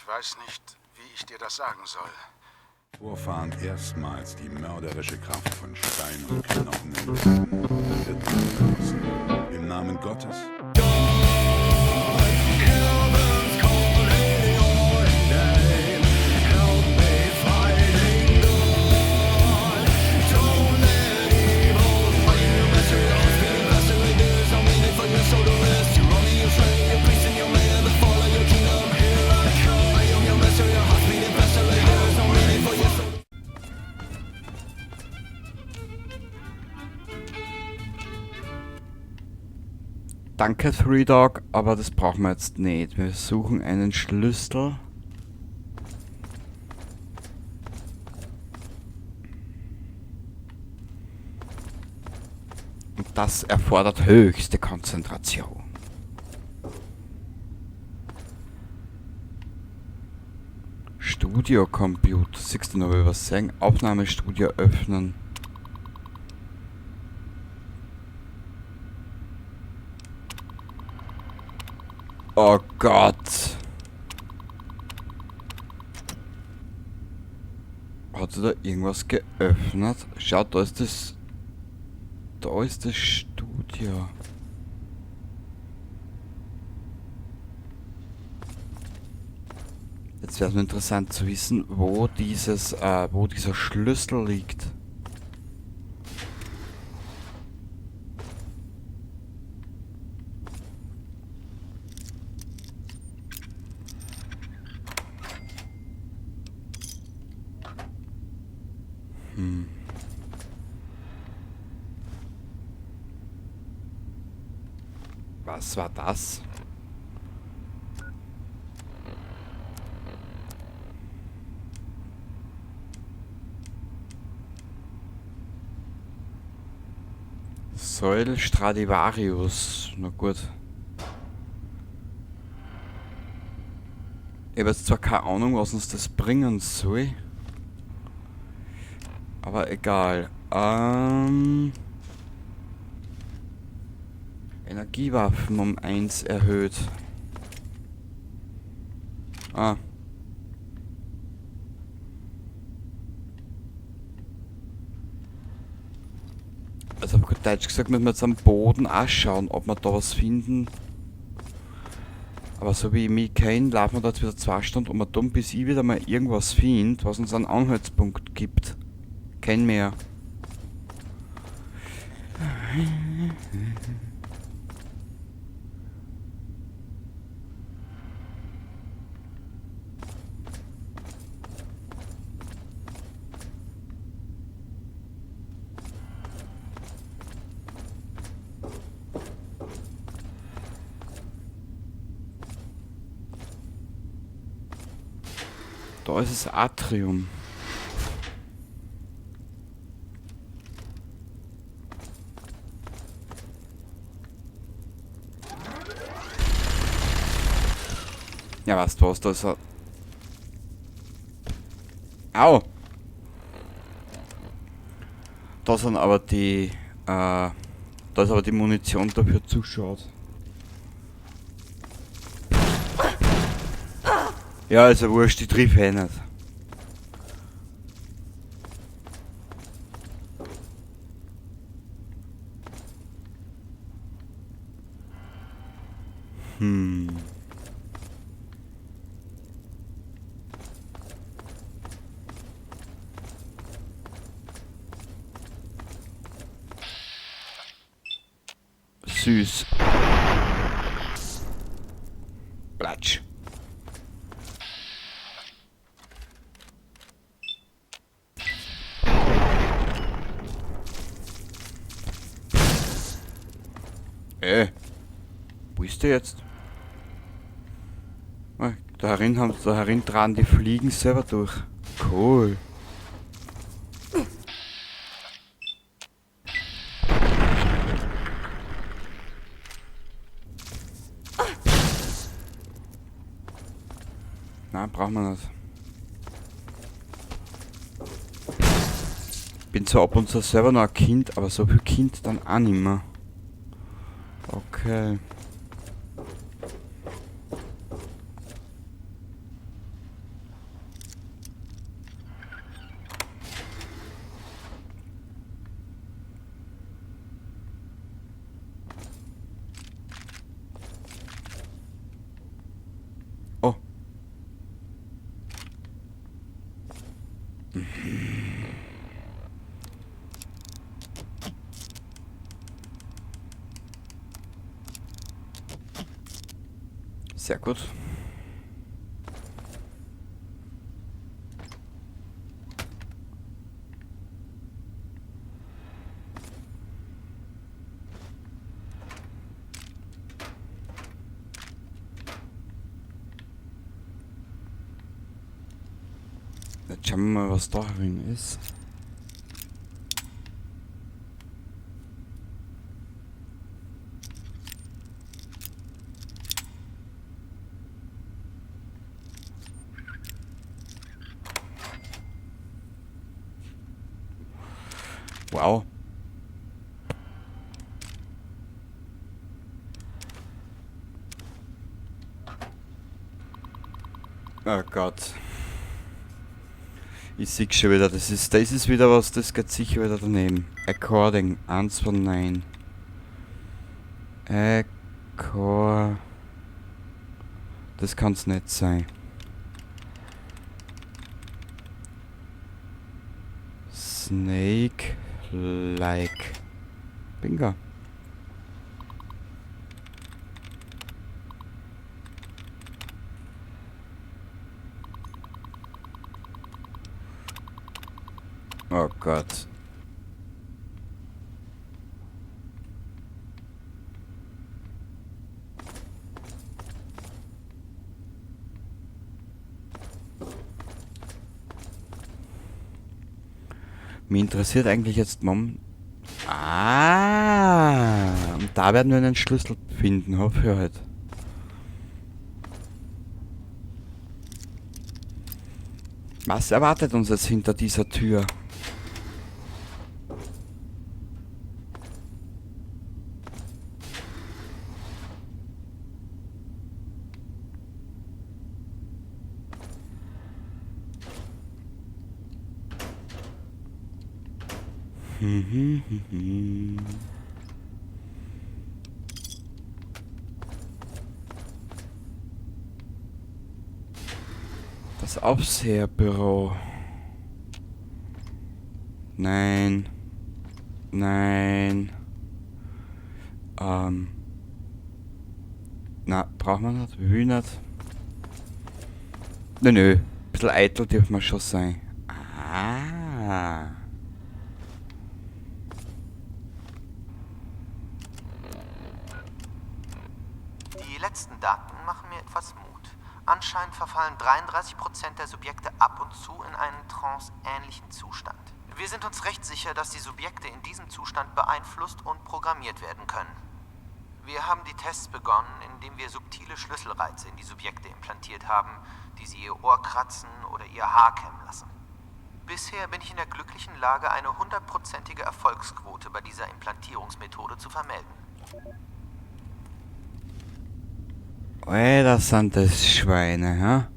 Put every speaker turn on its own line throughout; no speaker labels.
Ich weiß nicht, wie ich dir das sagen soll.
Vorfahren erstmals die mörderische Kraft von Stein und Knochen entdeckten, wird müssen. Im Namen Gottes.
Danke, Three Dog, aber das brauchen wir jetzt nicht. Wir suchen einen Schlüssel. Und das erfordert höchste Konzentration. Studio-Computer. Siehst du noch was sagen? Aufnahmestudio öffnen. Oh Gott. Hat sie da irgendwas geöffnet? Schaut, da ist das... Da ist das Studio. Jetzt wäre es interessant zu wissen, wo dieser Schlüssel liegt. Was war das? Säul Stradivarius. Na gut. Ich hab jetzt zwar keine Ahnung, was uns das bringen soll. Aber egal. Energiewaffen um 1 erhöht. Ah. Also auf gut Deutsch gesagt, müssen wir jetzt am Boden auch schauen, ob wir da was finden. Aber so wie ich mich kenne, laufen wir da jetzt wieder 2 Stunden um und dumm, bis ich wieder mal irgendwas finde, was uns einen Anhaltspunkt gibt. Kenn mehr. Da ist das Atrium. Ja, weißt du was, da ist er. Au! Da sind aber die, da ist aber die Munition dafür zuschaut. Ja, ist ja wurscht, die triff eh nicht. Süß. Platsch. Wo ist der jetzt? Ah, da herin tragen die Fliegen selber durch. Cool. Nein, brauchen wir nicht. Bin zwar ab und zu selber noch ein Kind, aber so viel Kind dann auch nicht mehr. Okay. Sehr gut. Jetzt schauen wir mal, was da drin ist. Wow. Oh Gott. Ich sehe schon wieder, das ist wieder was, das geht sicher wieder daneben. According, 1 von 9. Accord. Das kann's nicht sein. Snake like. Bingo. Oh Gott. Mich interessiert eigentlich jetzt Mom. Ah, und da werden wir einen Schlüssel finden, hoffe ich halt. Was erwartet uns jetzt hinter dieser Tür? Das Aufseherbüro. Nein. Nein. Na, braucht man nicht? Will nicht. Nö, nö. Ein bisschen eitel dürfen wir schon sein. Ah.
Die letzten Daten machen mir etwas Mut. Anscheinend verfallen 33% der Subjekte ab und zu in einen tranceähnlichen Zustand. Wir sind uns recht sicher, dass die Subjekte in diesem Zustand beeinflusst und programmiert werden können. Wir haben die Tests begonnen, indem wir subtile Schlüsselreize in die Subjekte implantiert haben, die sie ihr Ohr kratzen oder ihr Haar kämmen lassen. Bisher bin ich in der glücklichen Lage, eine 100-prozentige Erfolgsquote bei dieser Implantierungsmethode zu vermelden.
Alter, sind das Schweine, hä?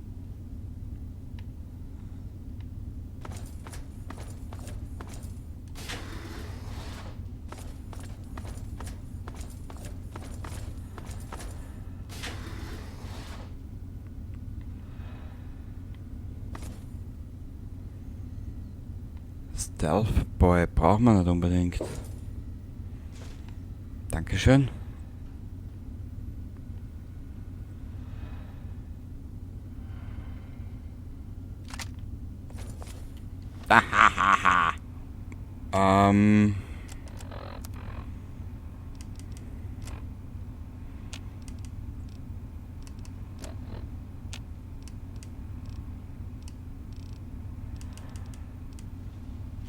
Stealth Boy braucht man nicht unbedingt. Dankeschön. Ahahaha.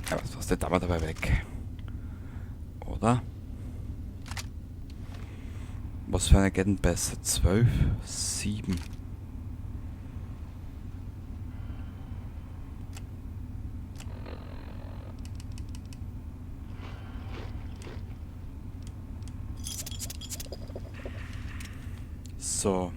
Ja, was war denn da dabei weg? Oder? Was für eine geht denn besser? 12, 7. So.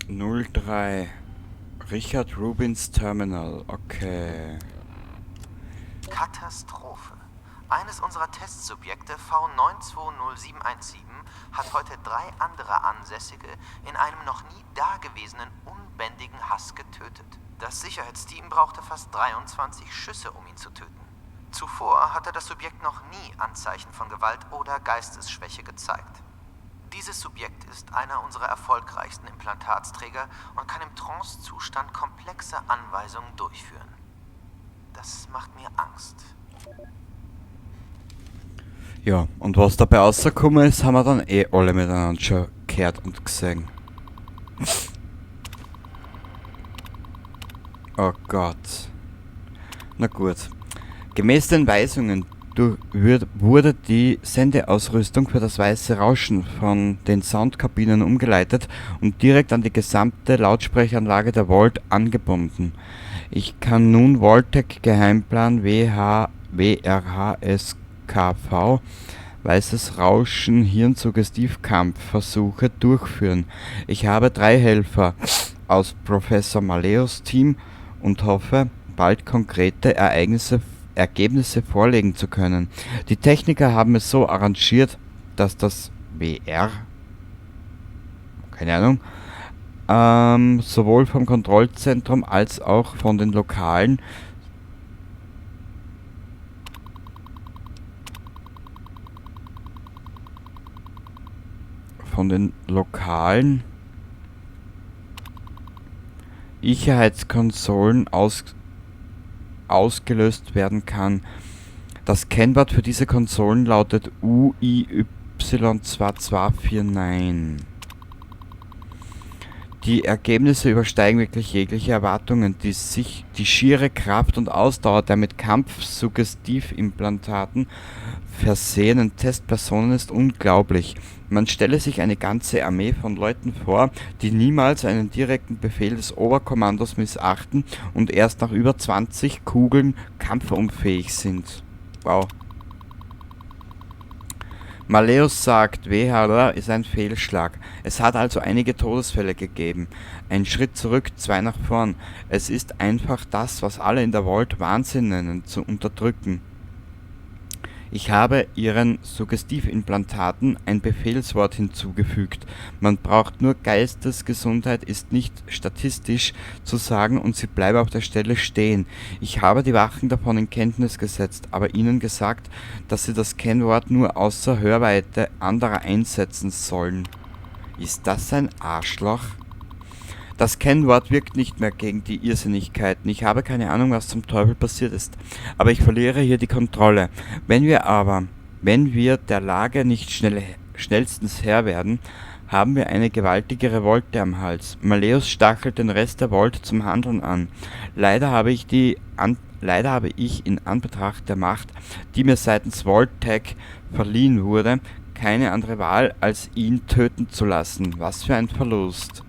Null drei. Richard Rubins Terminal. Okay.
Katastrophe. Eines unserer Testsubjekte V920717 hat heute 3 andere Ansässige in einem noch nie dagewesenen unbändigen Hass getötet. Das Sicherheitsteam brauchte fast 23 Schüsse, um ihn zu töten. Zuvor hatte das Subjekt noch nie Anzeichen von Gewalt oder Geistesschwäche gezeigt. Dieses Subjekt ist einer unserer erfolgreichsten Implantatsträger und kann im Trance-Zustand komplexe Anweisungen durchführen. Das macht mir Angst.
Ja, und was dabei rausgekommen ist, haben wir dann eh alle miteinander schon gehört und gesehen. Oh Gott. Na gut. Gemäß den Weisungen wurde die Sendeausrüstung für das weiße Rauschen von den Soundkabinen umgeleitet und direkt an die gesamte Lautsprecheranlage der Vault angebunden. Ich kann nun Vault-Tec Geheimplan WRHSKV weißes Rauschen Hirnsuggestivkampfversuche durchführen. Ich habe 3 Helfer aus Professor Maleus Team und hoffe, bald konkrete Ergebnisse vorlegen zu können. Die Techniker haben es so arrangiert, dass das WR, keine Ahnung, sowohl vom Kontrollzentrum als auch von den lokalen Sicherheitskonsolen ausgelöst werden kann. Das Kennwort für diese Konsolen lautet UIY2249. Die Ergebnisse übersteigen wirklich jegliche Erwartungen. Die schiere Kraft und Ausdauer der mit Kampfsuggestivimplantaten versehenen Testpersonen ist unglaublich. Man stelle sich eine ganze Armee von Leuten vor, die niemals einen direkten Befehl des Oberkommandos missachten und erst nach über 20 Kugeln kampfunfähig sind. Wow. Maleus sagt, WHR ist ein Fehlschlag. Es hat also einige Todesfälle gegeben. Ein Schritt zurück, 2 nach vorn. Es ist einfach das, was alle in der Vault Wahnsinn nennen, zu unterdrücken. Ich habe ihren Suggestivimplantaten ein Befehlswort hinzugefügt. Man braucht nur Geistesgesundheit ist nicht statistisch zu sagen und sie bleiben auf der Stelle stehen. Ich habe die Wachen davon in Kenntnis gesetzt, aber ihnen gesagt, dass sie das Kennwort nur außer Hörweite anderer einsetzen sollen. Ist das ein Arschloch? Das Kennwort wirkt nicht mehr gegen die Irrsinnigkeiten. Ich habe keine Ahnung, was zum Teufel passiert ist. Aber ich verliere hier die Kontrolle. Wenn wir der Lage nicht schnellstens Herr werden, haben wir eine gewaltige Revolte am Hals. Maleus stachelt den Rest der Vault zum Handeln an. Leider habe ich in Anbetracht der Macht, die mir seitens Vault-Tec verliehen wurde, keine andere Wahl, als ihn töten zu lassen. Was für ein Verlust.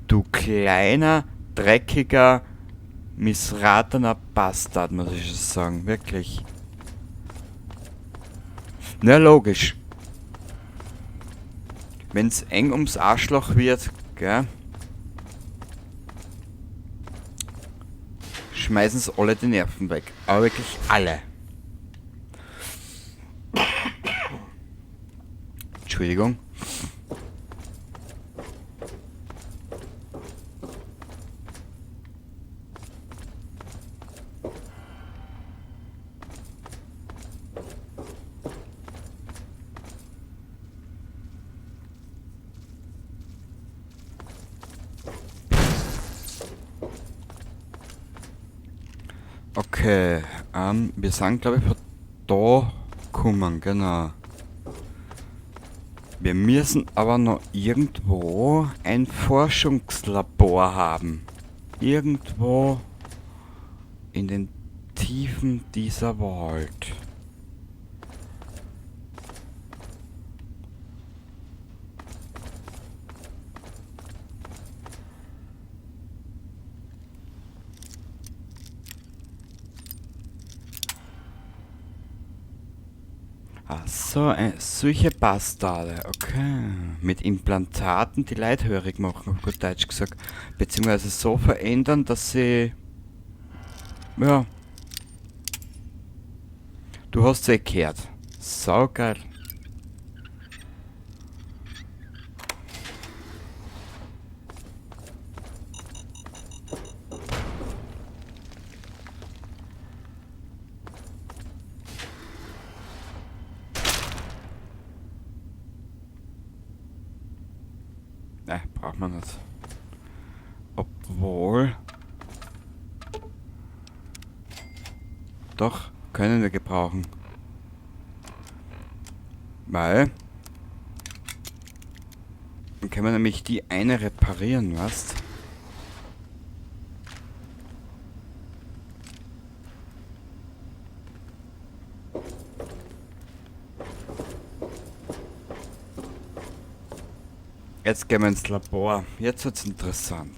Du kleiner, dreckiger, missratener Bastard, muss ich schon sagen. Wirklich. Na, logisch. Wenn's eng ums Arschloch wird, gell? Schmeißen's alle die Nerven weg. Aber wirklich alle. Entschuldigung. Okay, wir sind, glaub ich, von da gekommen, genau. Wir müssen aber noch irgendwo ein Forschungslabor haben. Irgendwo in den Tiefen dieser Vault. Ach so, solche Bastarde, okay. Mit Implantaten, die Leute hörig machen, auf gut Deutsch gesagt. Beziehungsweise so verändern, dass sie... Ja. Du hast eh gehört. Saugeil. Ne, braucht man nicht. Obwohl... Doch, können wir gebrauchen. Weil... Dann können wir nämlich die eine reparieren, was? Jetzt gehen wir ins Labor. Jetzt wird's interessant.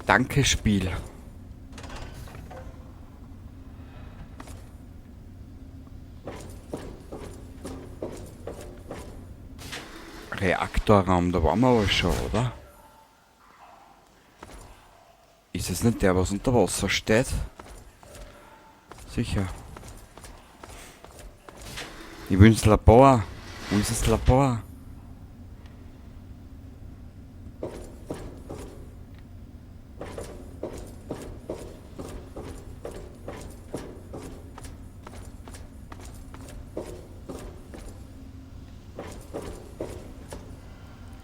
Danke, Spiel. Reaktorraum, da waren wir aber schon, oder? Ist es nicht der, was unter Wasser steht? Sicher. Ich will ins Labor. Wo ist das Labor?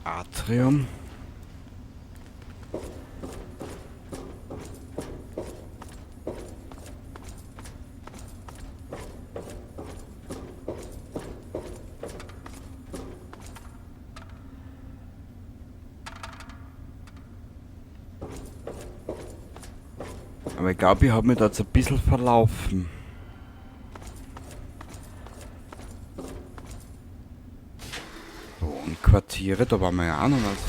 Atrium. Aber ich glaube, ich hab mich da jetzt ein bisschen verlaufen. Wohnquartiere, da waren wir ja auch noch nicht.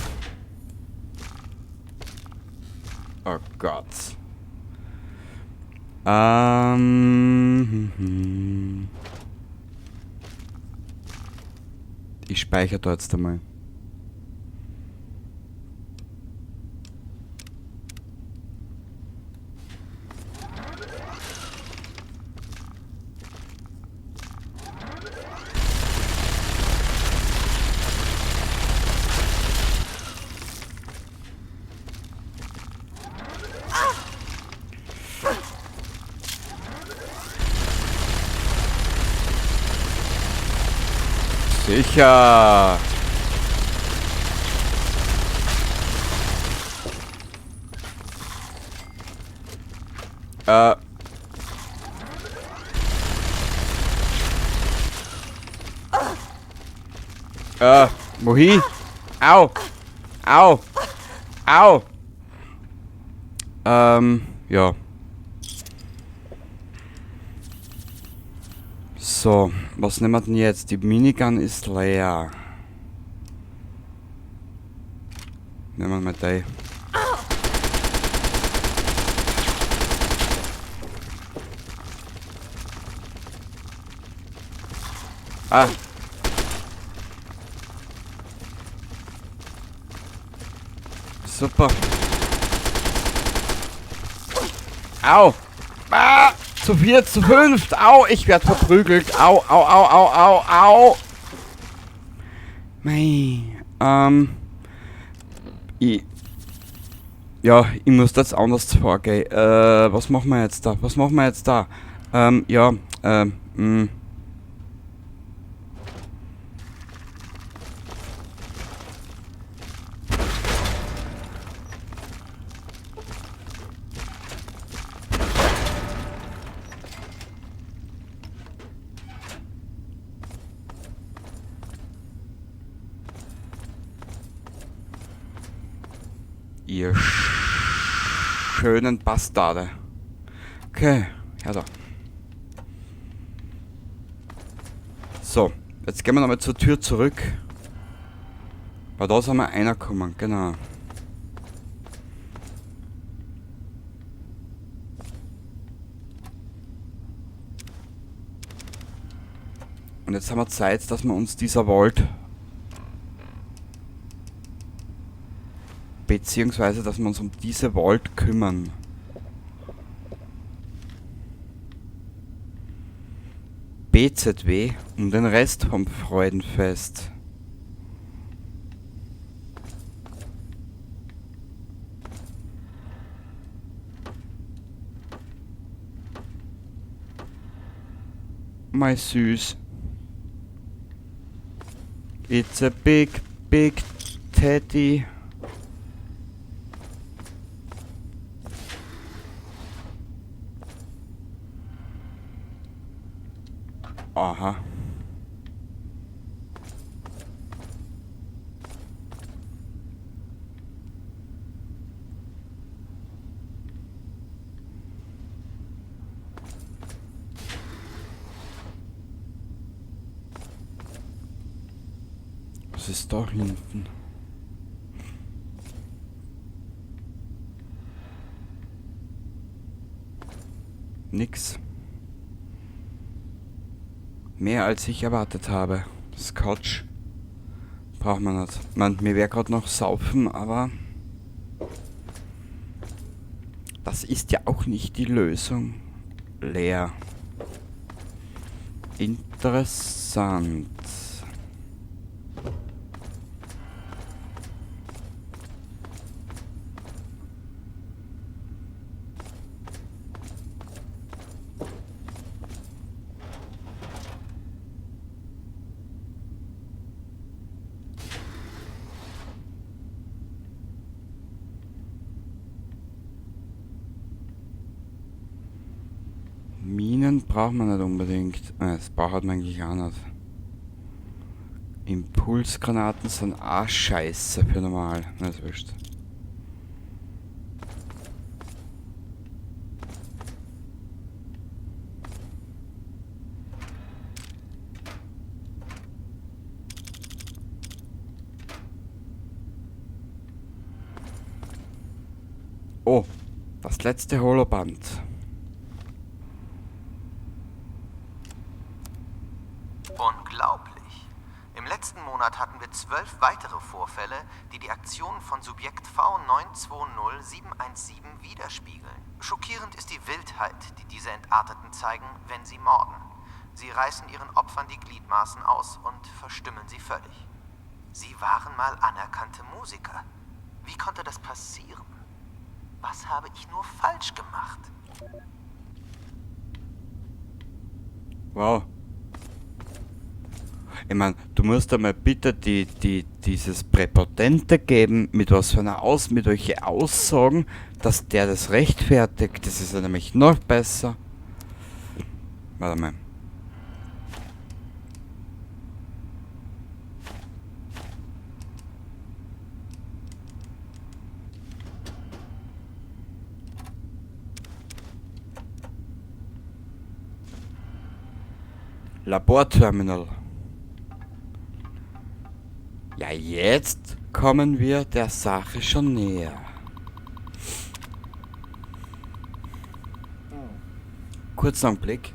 Oh Gott. Ich speichere da jetzt einmal. Sicher. Wohin? Au! Au! Au! Ja. So, was nehmen wir denn jetzt? Die Minigun ist leer. Nehmen wir mal die. Ah. Super. Au. Ah, zu 4, zu 5. Au, ich werd verprügelt. Au, au, au, au, au, au. Mei. Ich, ja, ich muss das anders vorgehen. Was machen wir jetzt da? Was machen wir jetzt da? Ja, Ihr schönen Bastarde. Okay, her da. So, jetzt gehen wir nochmal zur Tür zurück. Weil da sind wir reingekommen, genau. jetzt haben wir Zeit, dass wir uns dieser Vault, beziehungsweise, dass wir uns um diese Vault kümmern. BZW um den Rest vom Freudenfest. Mei süß. It's a big, big teddy. Aha. Was ist da hinten? Nix. Mehr als ich erwartet habe. Scotch braucht man nicht. Man, mir wär grad noch saufen, aber das ist ja auch nicht die Lösung. Leer. Interessant. Minen braucht man nicht unbedingt. Das braucht man eigentlich auch nicht. Impulsgranaten sind auch scheiße für normal. Na, ist wurscht. Oh, das letzte Holoband.
Unglaublich. Im letzten Monat hatten wir 12 weitere Vorfälle, die die Aktionen von Subjekt V920717 widerspiegeln. Schockierend ist die Wildheit, die diese Entarteten zeigen, wenn sie morden. Sie reißen ihren Opfern die Gliedmaßen aus und verstümmeln sie völlig. Sie waren mal anerkannte Musiker. Wie konnte das passieren? Was habe ich nur falsch gemacht?
Wow. Ich mein, du musst einmal bitte dieses Präpotente geben, mit was für einer Aus-, mit welche Aussagen, dass der das rechtfertigt. Das ist ja nämlich noch besser. Warte mal. Laborterminal. Ja, jetzt kommen wir der Sache schon näher. Kurzer Augenblick.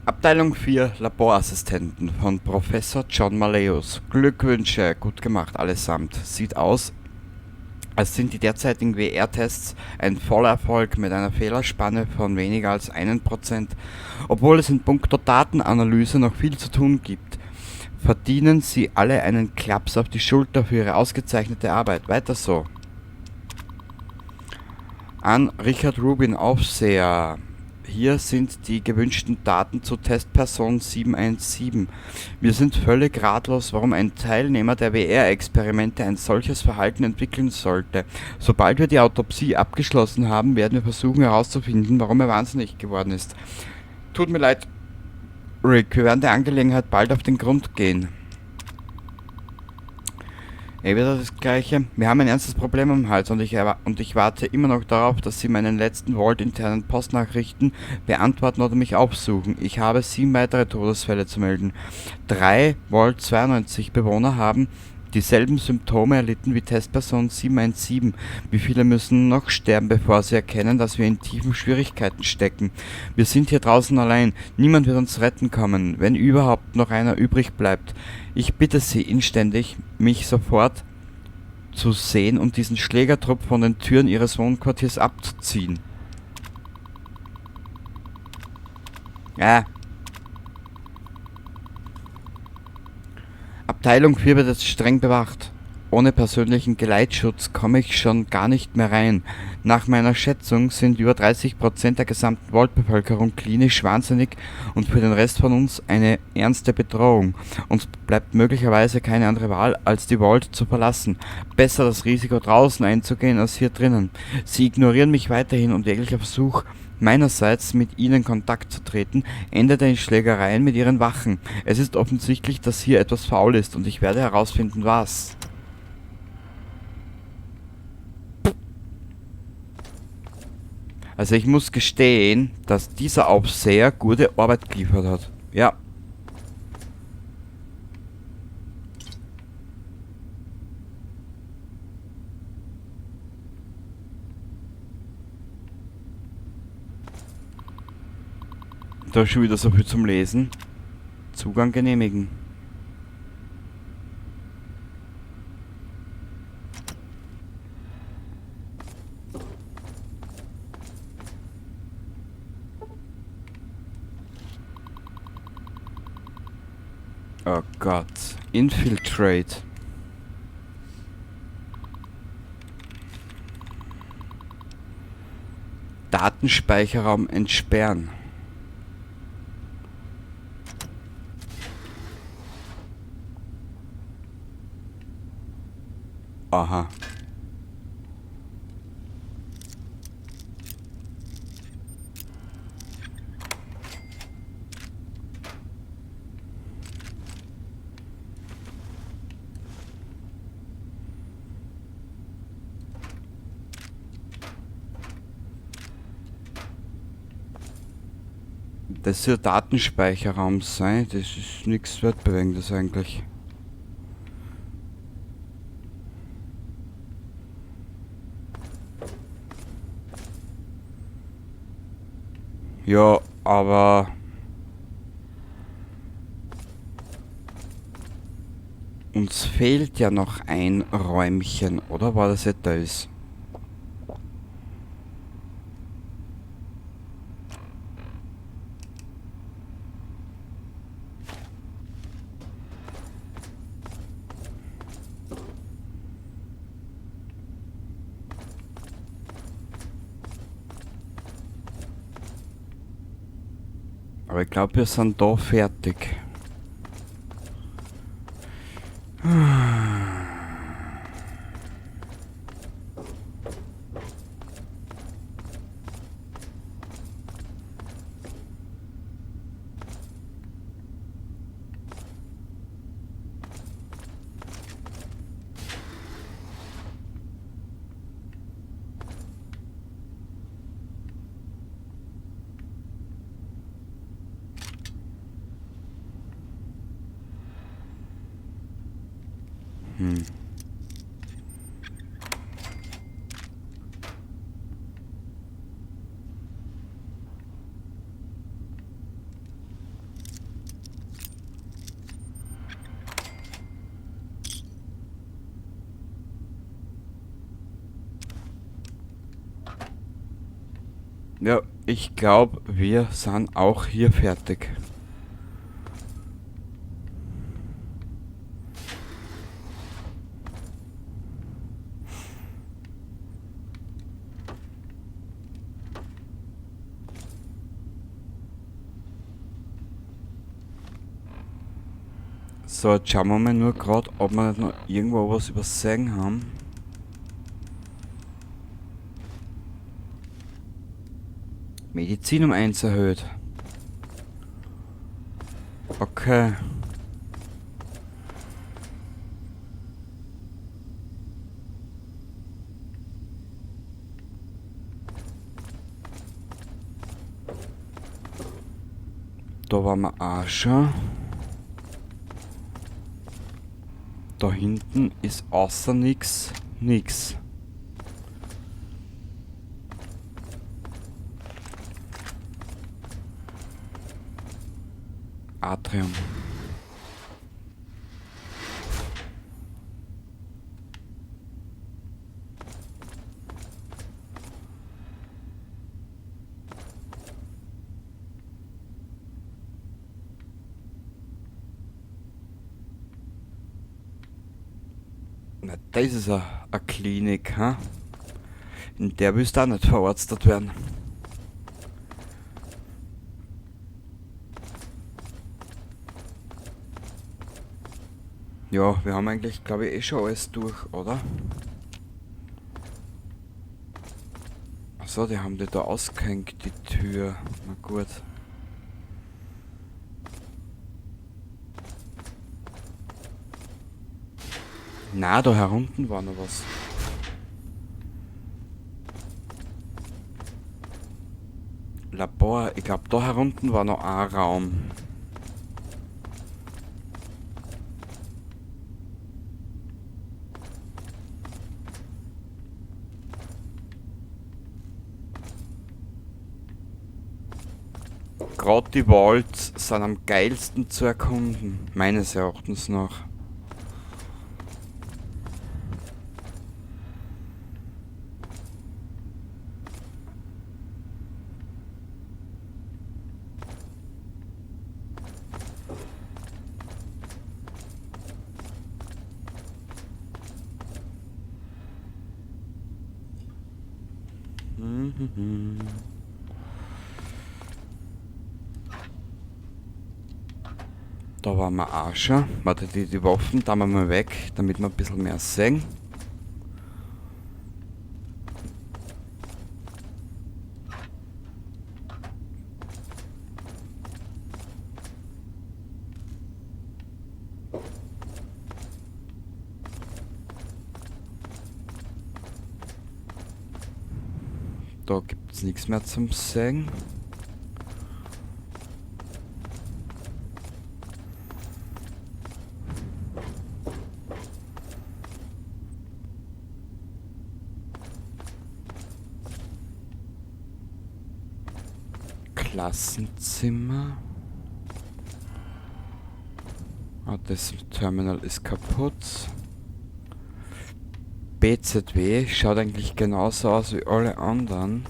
Abteilung 4, Laborassistenten von Professor John Maleus. Glückwünsche, gut gemacht allesamt. Sieht aus, als sind die derzeitigen W R-Tests ein voller Erfolg mit einer Fehlerspanne von weniger als 1%. Obwohl es in puncto Datenanalyse noch viel zu tun gibt, verdienen sie alle einen Klaps auf die Schulter für ihre ausgezeichnete Arbeit. Weiter so. An Richard Rubin, Aufseher. Hier sind die gewünschten Daten zu Testperson 717. Wir sind völlig ratlos, warum ein Teilnehmer der W R-Experimente ein solches Verhalten entwickeln sollte. Sobald wir die Autopsie abgeschlossen haben, werden wir versuchen herauszufinden, warum er wahnsinnig geworden ist. Tut mir leid, Rick, wir werden der Angelegenheit bald auf den Grund gehen. Eh wieder das Gleiche. Wir haben ein ernstes Problem am Hals und ich warte immer noch darauf, dass Sie meinen letzten Vault-internen Postnachrichten beantworten oder mich aufsuchen. Ich habe 7 weitere Todesfälle zu melden. 3 Vault 92 Bewohner haben dieselben Symptome erlitten wie Testperson 717. Wie viele müssen noch sterben, bevor sie erkennen, dass wir in tiefen Schwierigkeiten stecken? Wir sind hier draußen allein. Niemand wird uns retten kommen, wenn überhaupt noch einer übrig bleibt. Ich bitte Sie inständig, mich sofort zu sehen und diesen Schlägertrupp von den Türen Ihres Wohnquartiers abzuziehen. Ja. Abteilung 4 wird jetzt streng bewacht. Ohne persönlichen Geleitschutz komme ich schon gar nicht mehr rein. Nach meiner Schätzung sind über 30% der gesamten Vault-Bevölkerung klinisch wahnsinnig und für den Rest von uns eine ernste Bedrohung. Uns bleibt möglicherweise keine andere Wahl, als die Vault zu verlassen. Besser das Risiko draußen einzugehen, als hier drinnen. Sie ignorieren mich weiterhin und jeglicher Versuch meinerseits, mit ihnen Kontakt zu treten, endete in Schlägereien mit ihren Wachen. Es ist offensichtlich, dass hier etwas faul ist und ich werde herausfinden, was. Also ich muss gestehen, dass dieser Aufseher gute Arbeit geliefert hat. Ja. Da ist schon wieder so viel zum Lesen. Zugang genehmigen. Oh Gott. Infiltrate. Datenspeicherraum entsperren. Aha. Das soll Datenspeicherraum sein, das ist nichts Weltbewegendes eigentlich. Ja, aber uns fehlt ja noch ein Räumchen, oder? War das jetzt das? Aber ich glaub, wir sind da fertig. Ja, ich glaub, wir sind auch hier fertig. So, jetzt schauen wir mal nur grad, ob wir nicht noch irgendwo was übersehen haben. Medizin um 1 erhöht. Okay. Da waren wir auch schon. Da hinten ist außer nix, nix. Atrium. Na, das ist eine Klinik, ha? In der willst du auch nicht verarztet werden. Ja, wir haben eigentlich, glaube ich, eh schon alles durch, oder? Achso, die haben die da ausgehängt, die Tür. Na gut. Na, da herunten war noch was. Labor, ich glaub, da herunten war noch ein Raum. Gerade die Vaults sind am geilsten zu erkunden, meines Erachtens nach. Da waren wir auch schon. Warte, die Waffen da wir mal weg, damit wir ein bisschen mehr sehen. Da gibt's nichts mehr zum Sehen. Klassenzimmer. Ah, das Terminal ist kaputt. BZW schaut eigentlich genauso aus wie alle anderen.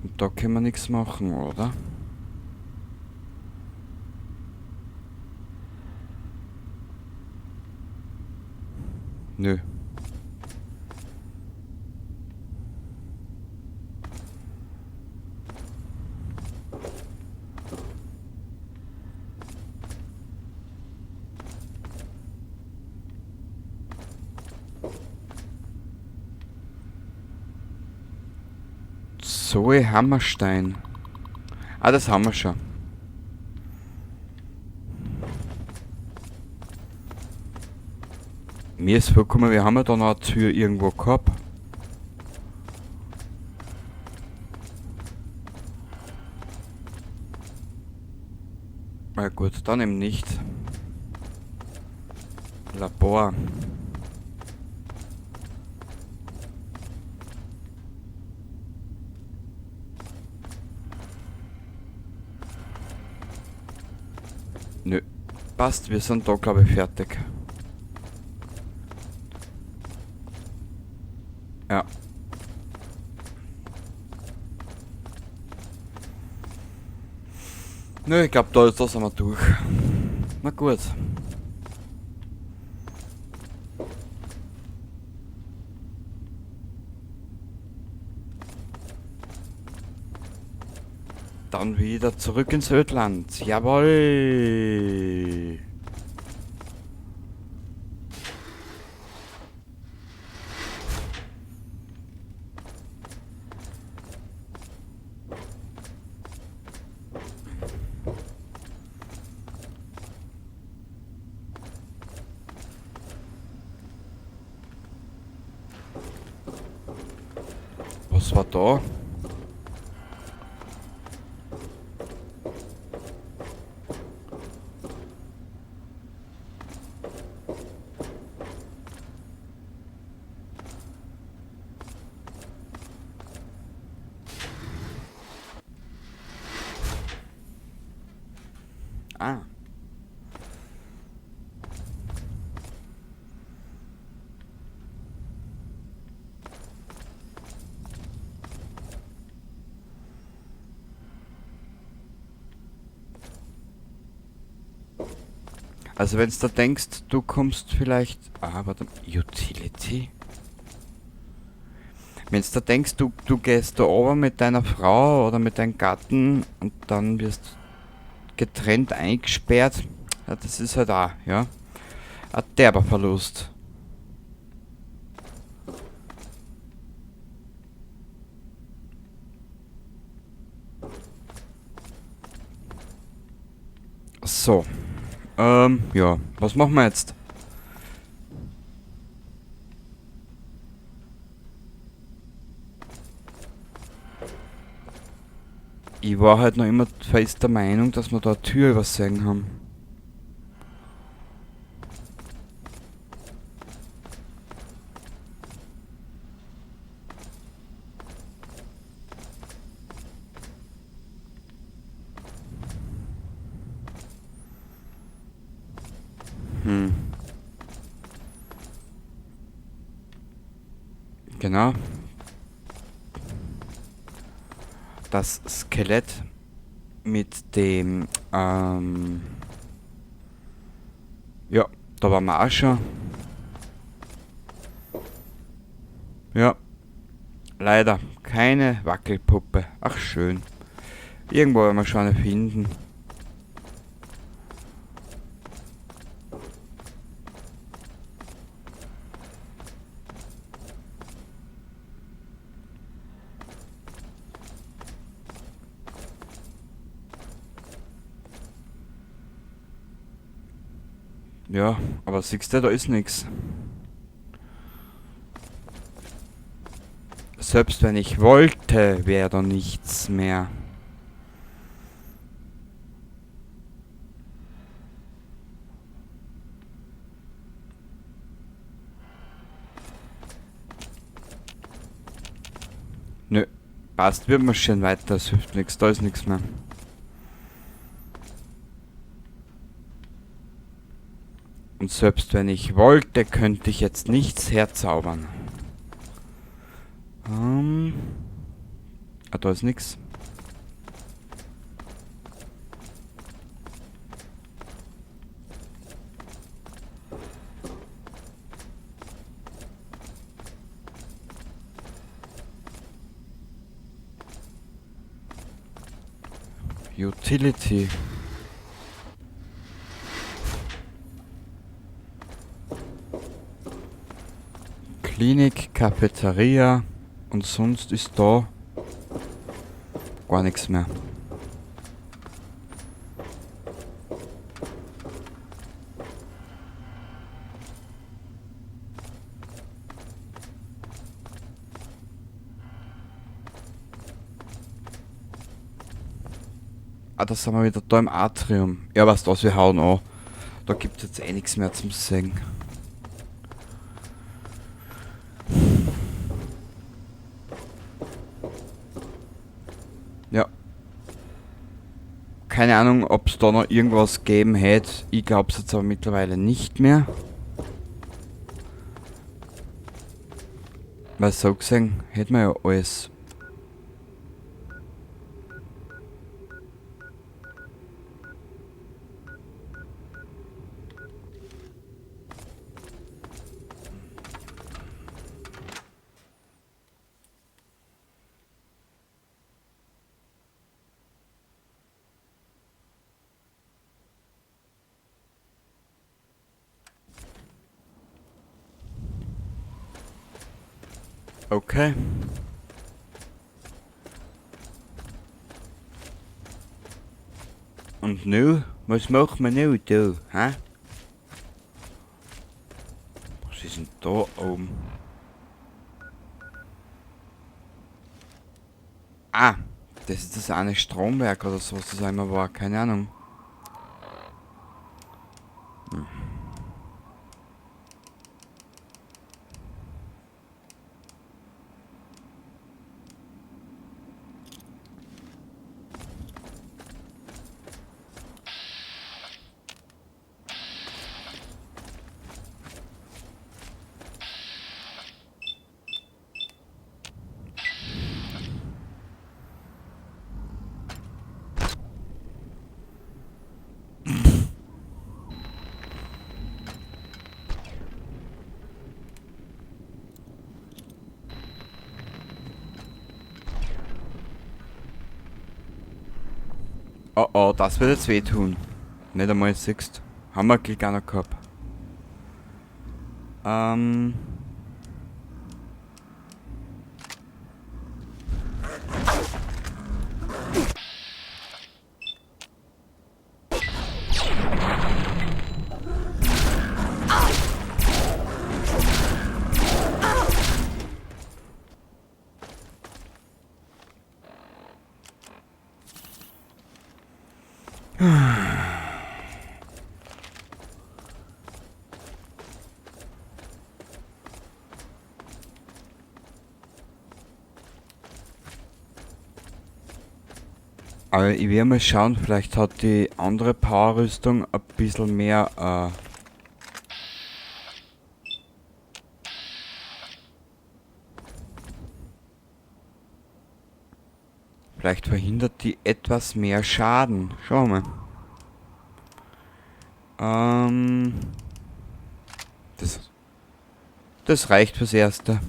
Und da können wir nichts machen, oder? Nö. Zoe Hammerstein. Ah, das haben wir schon. Mir ist vorgekommen, wir haben ja da noch eine Tür irgendwo gehabt. Na gut, dann eben nicht. Labor. Nö. Passt, wir sind da, glaub ich, fertig. Ja. Nö, ich glaub, da sind wir durch. Na gut. Dann wieder zurück ins Ödland. Jawohl. Was war da? Ah. Also wenn du da denkst, du kommst vielleicht... Ah, warte, Utility? Wenn du da denkst, du gehst da oben mit deiner Frau oder mit deinem Gatten und dann wirst du getrennt eingesperrt, ja, das ist halt auch, ja, ein derber Verlust. So. Ja, was machen wir jetzt? Ich war halt noch immer fest der Meinung, dass wir da eine Tür übersehen haben. Genau. Das Skelett mit dem, ja, da waren wir auch schon. Ja, leider keine Wackelpuppe. Ach schön. Irgendwo werden wir schon eine finden. Ja, aber siehst du, da ist nix. Selbst wenn ich wollte, wär da nichts mehr. Nö, passt, wir marschieren weiter, es hilft nix, da ist nix mehr. Und selbst wenn ich wollte, könnte ich jetzt nichts herzaubern. Ah, da ist nix. Utility. Klinik, Cafeteria und sonst ist da gar nichts mehr. Ah, da sind wir wieder da im Atrium. Ja, weißt du was, wir hauen an. Da gibt's jetzt eh nichts mehr zum Sehen. Ja. Keine Ahnung, ob's da noch irgendwas gegeben hätte. Ich glaub's jetzt aber mittlerweile nicht mehr. Weil so gesehen, hätten wir ja alles. Okay. Und nu? Was machen wir nu da? Hä? Was ist denn da oben? Ah, das ist das eine Stromwerk oder so, was das einmal war. Keine Ahnung. Oh oh, das wird jetzt wehtun. Nicht einmal siehst. Haben wir Glück auch noch gehabt. Aber ich werde mal schauen, vielleicht hat die andere Power-Rüstung ein bisschen mehr, vielleicht verhindert die etwas mehr Schaden. Schauen wir mal. Das reicht fürs Erste.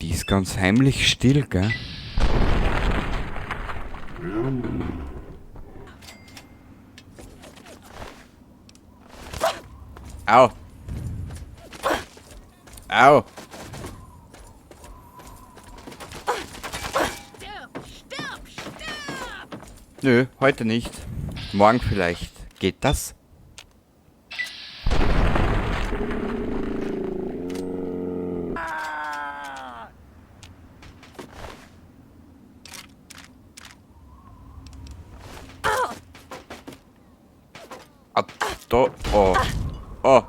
Die ist ganz heimlich still, gell? Au! Au!
Stirb, stirb, stirb!
Nö, heute nicht. Morgen vielleicht. Geht das? Ah, da, oh. Oh.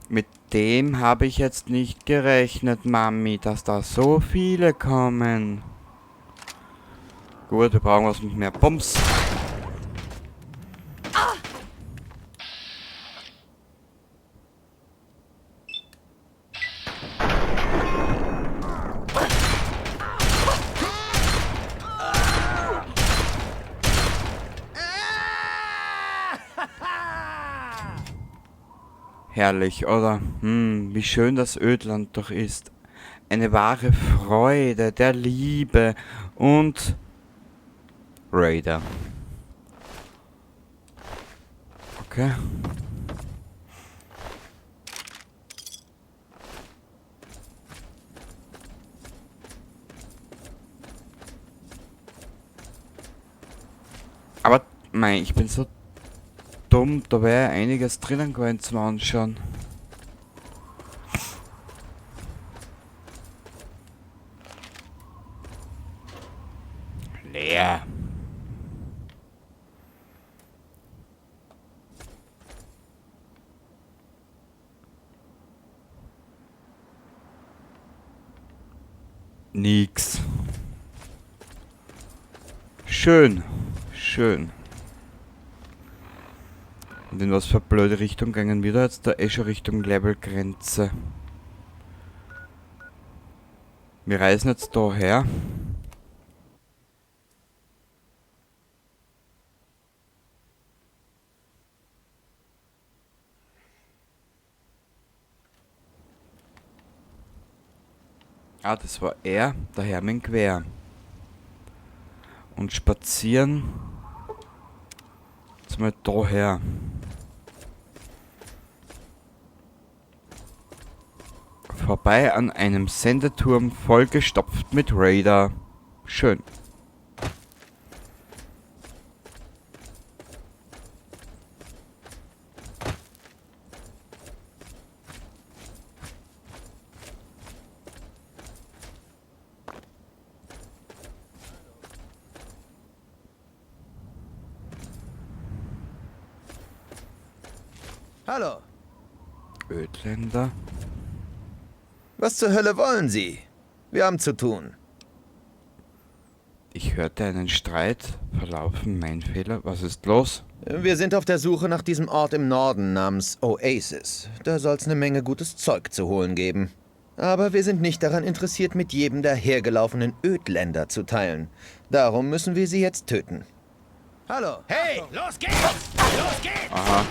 Mit dem habe ich jetzt nicht gerechnet, Mami, dass da so viele kommen. Gut, wir brauchen was mit mehr Bums. Herrlich, oder? Wie schön das Ödland doch ist. Eine wahre Freude der Liebe und Raider. Okay. Aber, mei, ich bin so dumm, da wäre einiges drinnen gewesen zum Anschauen. Leer. Nix. Schön. Schön. Und in was für blöde Richtung gingen wir da jetzt? Da eh schon Richtung Levelgrenze. Wir reisen jetzt da her. Ah, das war er, der Herr mit dem Gewehr. Und spazieren jetzt mal daher. Vorbei an einem Sendeturm vollgestopft mit Raider. Schön.
Hallo.
Ödländer.
Was zur Hölle wollen Sie? Wir haben zu tun.
Ich hörte einen Streit. Verlaufen, mein Fehler. Was ist los?
Wir sind auf der Suche nach diesem Ort im Norden namens Oasis. Da soll's eine Menge gutes Zeug zu holen geben. Aber wir sind nicht daran interessiert, mit jedem dahergelaufenen Ödländer zu teilen. Darum müssen wir sie jetzt töten. Hallo.
Hey, los geht's! Los geht's!
Aha.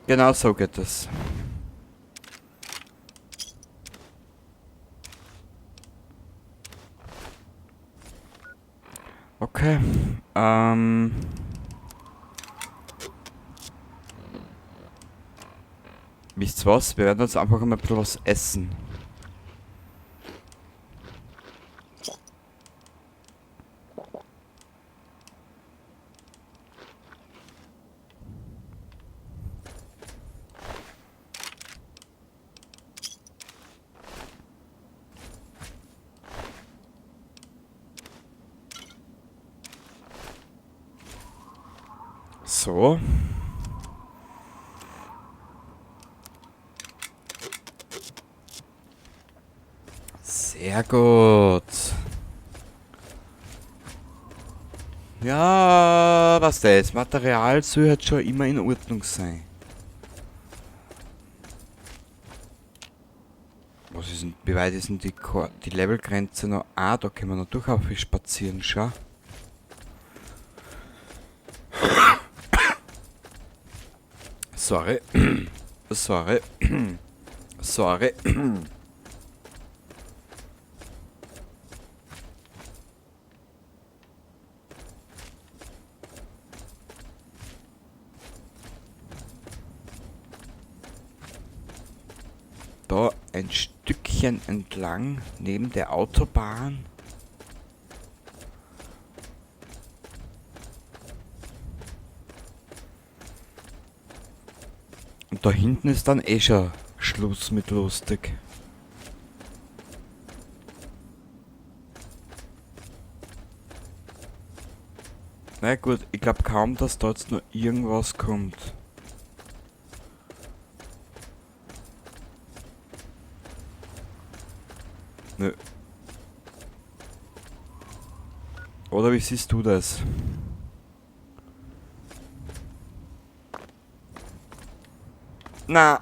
Genau so geht es. Okay. Wisst ihr was? Wir werden jetzt einfach mal ein bisschen was essen. So. Sehr gut. Ja, was das? Material soll halt schon immer in Ordnung sein. Was ist denn, wie weit ist denn die Levelgrenze noch? Ah, da können wir noch durchaus spazieren, schau. Sorry. Sorry. Sorry. Da ein Stückchen entlang neben der Autobahn. Und da hinten ist dann eh schon Schluss mit lustig. Na gut, ich glaub kaum, dass da jetzt noch irgendwas kommt. Nö. Oder wie siehst du das? Na.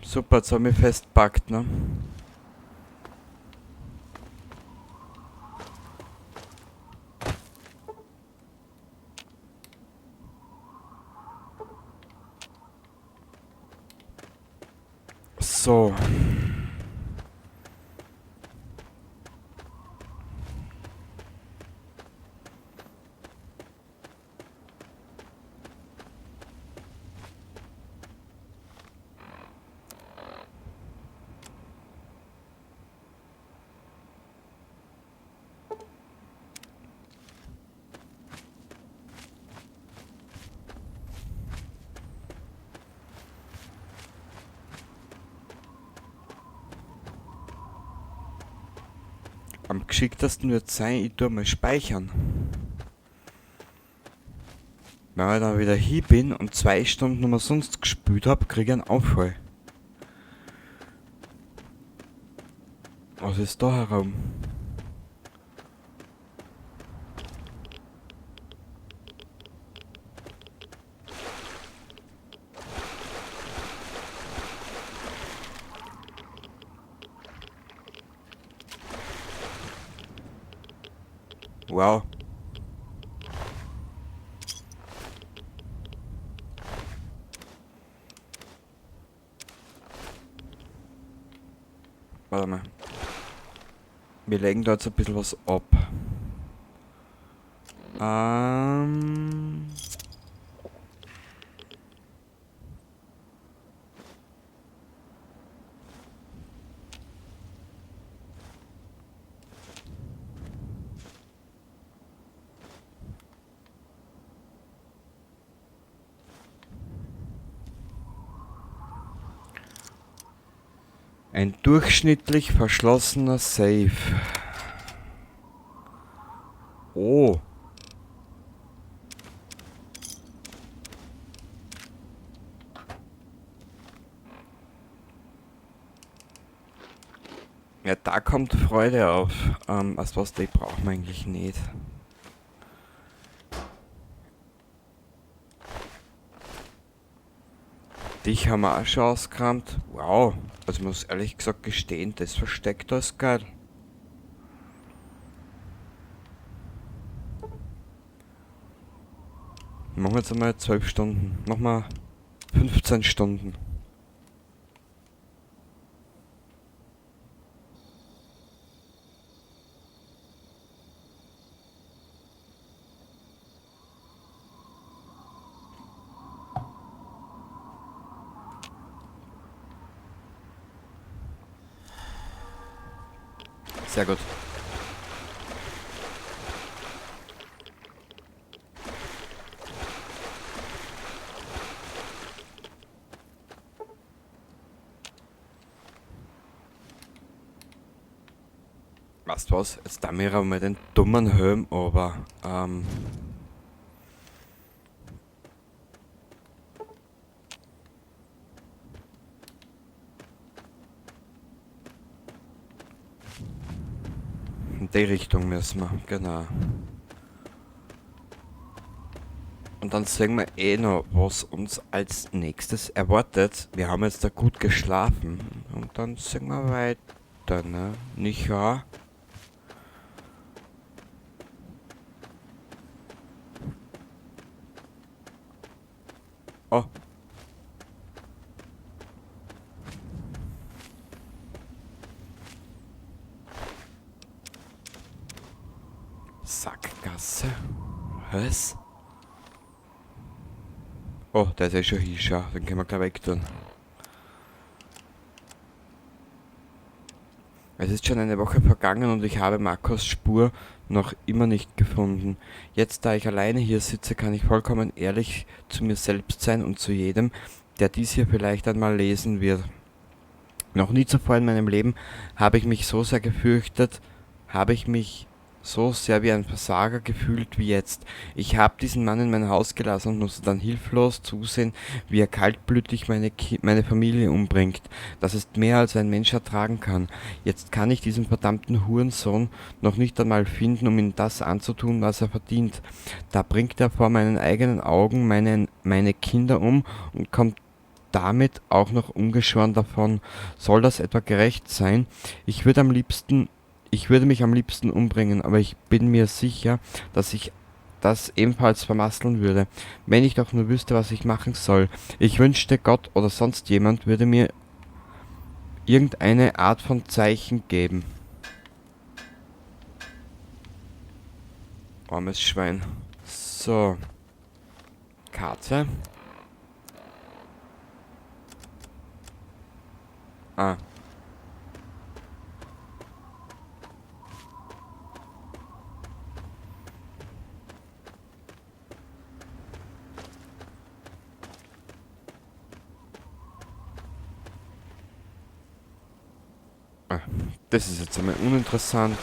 Super, jetzt hab ich mich festgepackt, ne? So. Am geschicktesten wird sein, ich tue mal speichern. Wenn ich dann wieder hier bin und 2 Stunden umsonst gespielt hab, krieg ich einen Anfall. Was ist da herum? Wow. Warte mal. Wir legen da jetzt ein bisschen was ab. Ein durchschnittlich verschlossener Safe. Oh. Ja, da kommt Freude auf. Also was, die brauchen wir eigentlich nicht. Dich haben wir auch schon ausgekramt. Wow. Also ich muss ehrlich gesagt gestehen, das Versteck da ist geil. Machen wir jetzt einmal 12 Stunden. Nochmal 15 Stunden. Sehr gut. Weißt du was? Jetzt da mir mal den dummen Helm, aber in die Richtung müssen wir, genau. Und dann sehen wir eh noch, was uns als nächstes erwartet. Wir haben jetzt da gut geschlafen. Und dann sehen wir weiter, ne? Nicht wahr? Oh. Sackgasse? Was? Oh, der ist eh schon hier, schau. Den können wir gleich weg tun. Es ist schon eine Woche vergangen und ich habe Marcos Spur noch immer nicht gefunden. Jetzt, da ich alleine hier sitze, kann ich vollkommen ehrlich zu mir selbst sein und zu jedem, der dies hier vielleicht einmal lesen wird. Noch nie zuvor in meinem Leben habe ich mich so sehr gefürchtet, habe ich mich so sehr wie ein Versager gefühlt wie jetzt. Ich habe diesen Mann in mein Haus gelassen und musste dann hilflos zusehen, wie er kaltblütig meine Familie umbringt. Das ist mehr, als ein Mensch ertragen kann. Jetzt kann ich diesen verdammten Hurensohn noch nicht einmal finden, um ihm das anzutun, was er verdient. Da bringt er vor meinen eigenen Augen meine Kinder um und kommt damit auch noch ungeschoren davon. Soll das etwa gerecht sein? Ich würde mich am liebsten umbringen, aber ich bin mir sicher, dass ich das ebenfalls vermasseln würde, wenn ich doch nur wüsste, was ich machen soll. Ich wünschte, Gott oder sonst jemand würde mir irgendeine Art von Zeichen geben. Armes Schwein. So. Karte. Ah. Das ist jetzt einmal uninteressant.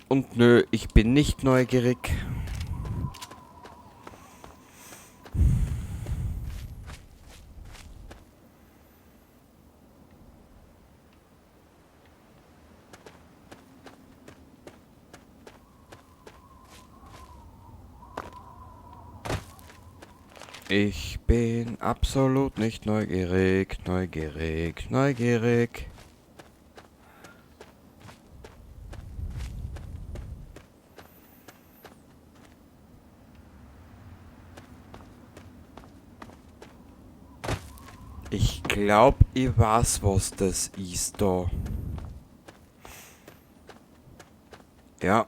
Und nö, ich bin nicht neugierig. Ich bin absolut nicht neugierig, neugierig, neugierig. Ich glaub, ich weiß, was das ist da. Ja,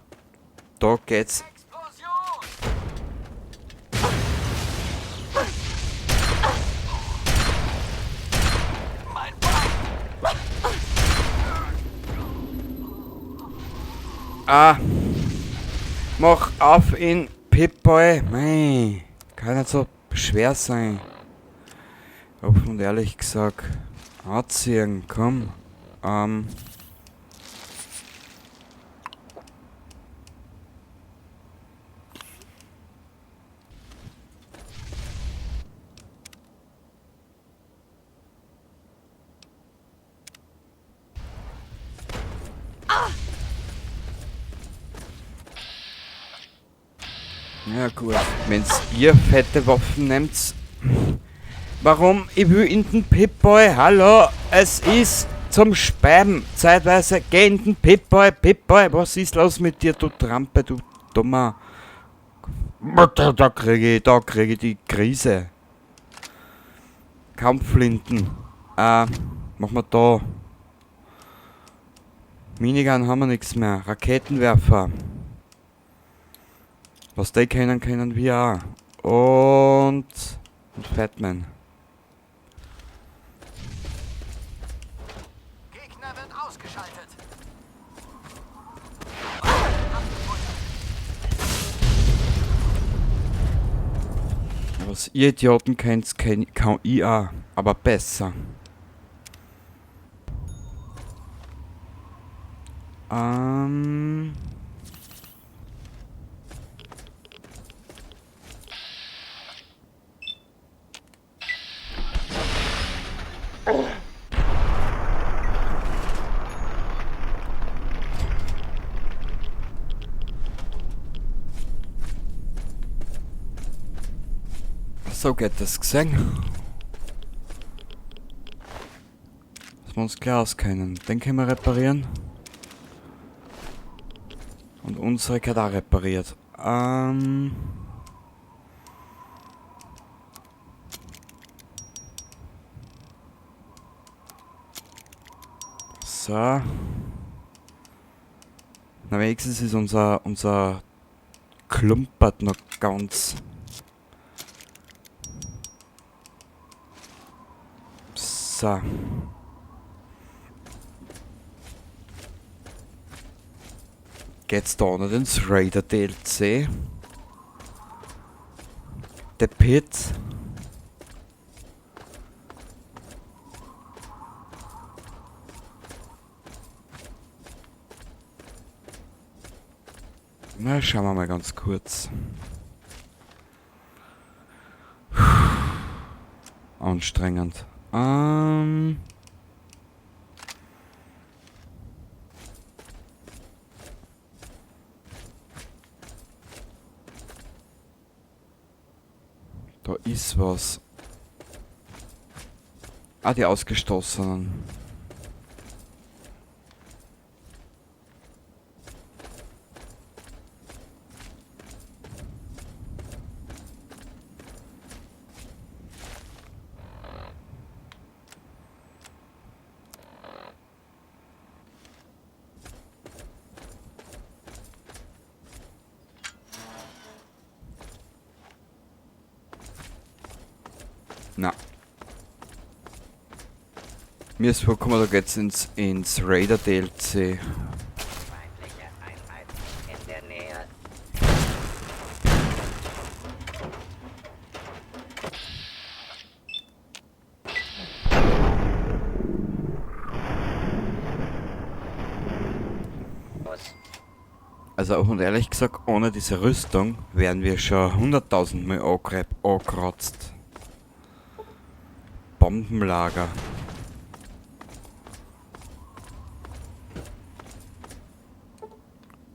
da geht's. Ah. Mach auf in Pip-Boy. Mei. Kann nicht so schwer sein. Offen und ehrlich gesagt. Anziehen, komm. Ja gut, wenn's ihr fette Waffen nehmt. Warum? Ich will in den Pip-Boy, hallo, es ist zum Speiben. Zeitweise, geh in den Pip-Boy, Pip-Boy, was ist los mit dir, du Trampe, du Dummer. Da krieg ich die Krise. Kampfflinten. Machen wir da. Minigun haben wir nichts mehr. Raketenwerfer. Was die können, können wir auch. Und Fatman.
Gegner wird ausgeschaltet.
Was ihr Idioten kennt, kann ich auch. Aber besser. So geht das gesehen. Dass wir uns klar auskennen. Den können wir reparieren. Und unsere kann auch repariert. So. Na, wenigstens ist unser Klumpert noch ganz. So. Geht's da nicht ins Raider DLC? The Pit. Na, schauen wir mal ganz kurz. Anstrengend. Da ist was. Ah, die Ausgestoßenen. Na. Mir ist vorgekommen, da geht's ins Raider DLC.
Feindliche Einheit in der Nähe.
Also auch und ehrlich gesagt, ohne diese Rüstung wären wir schon 100.000 Mal angekratzt. Bombenlager.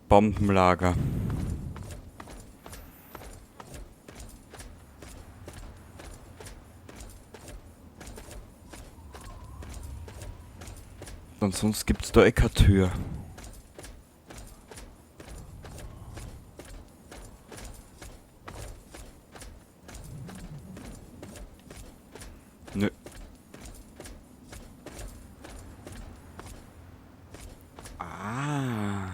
Bombenlager. Und sonst gibt's da eh keine Tür. Nö. Ah.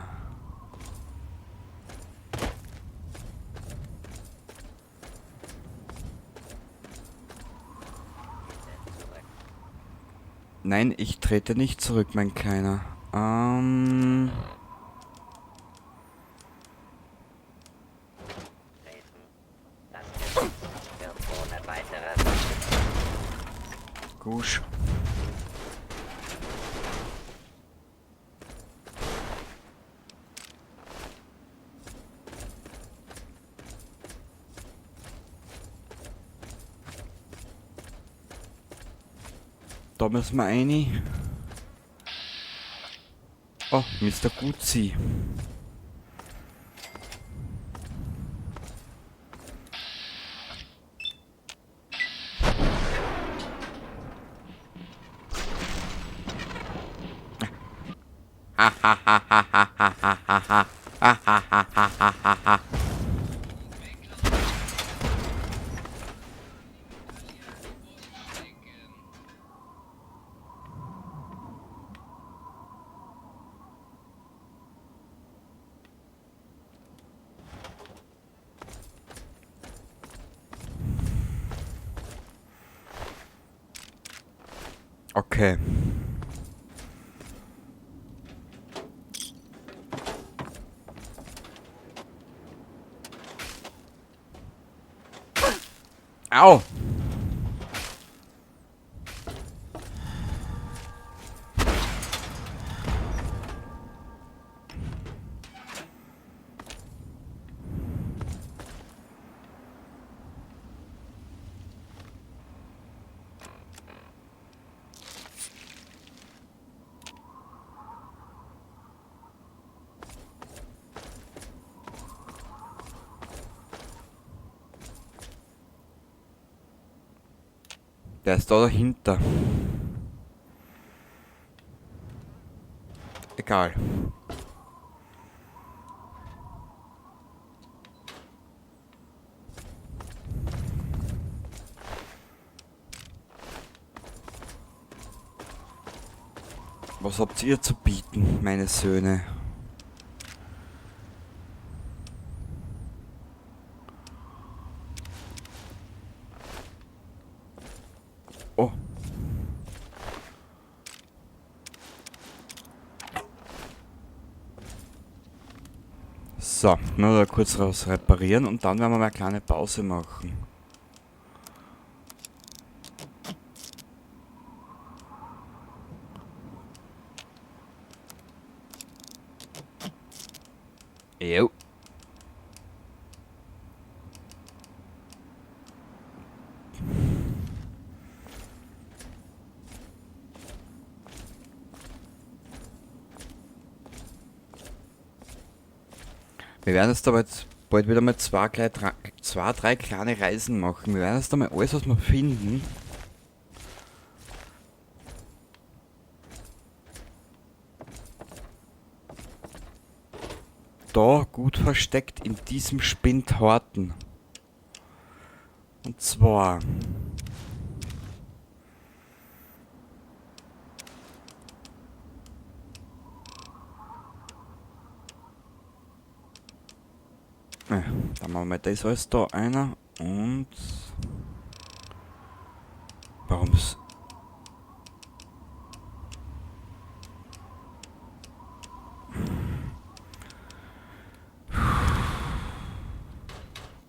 Nein, ich trete nicht zurück, mein Kleiner. Gusch. Da müssen wir rein. Oh, Mr. Guzzi. Okay. Au! Der ist da dahinter. Egal. Was habt ihr zu bieten, meine Söhne? Oh. So, nur da kurz raus reparieren und dann werden wir mal eine kleine Pause machen. Jo. Wir werden jetzt aber jetzt bald wieder mal zwei, drei kleine Reisen machen. Wir werden jetzt einmal alles, was wir finden. Da gut versteckt in diesem Spind horten. Und zwar... Ja, dann machen wir das alles da einer und... Warum's...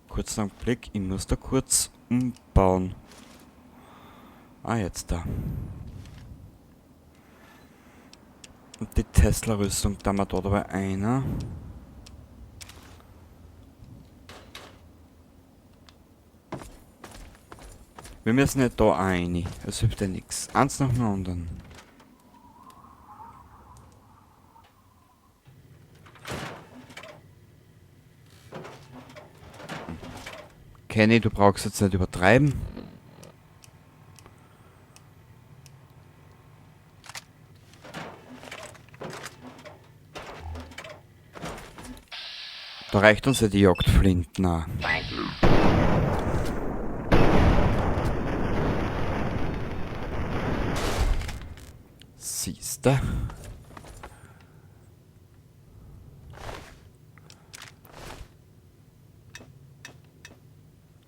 Kurz einen Blick, ich muss da kurz umbauen. Ah, jetzt da. Und die Tesla-Rüstung, da haben wir da dabei einer. Wir müssen nicht da rein. Es hilft ja nichts. Eins nach dem anderen. Kenny, du brauchst jetzt nicht übertreiben. Da reicht uns ja die Jagdflinten auch. Siehste.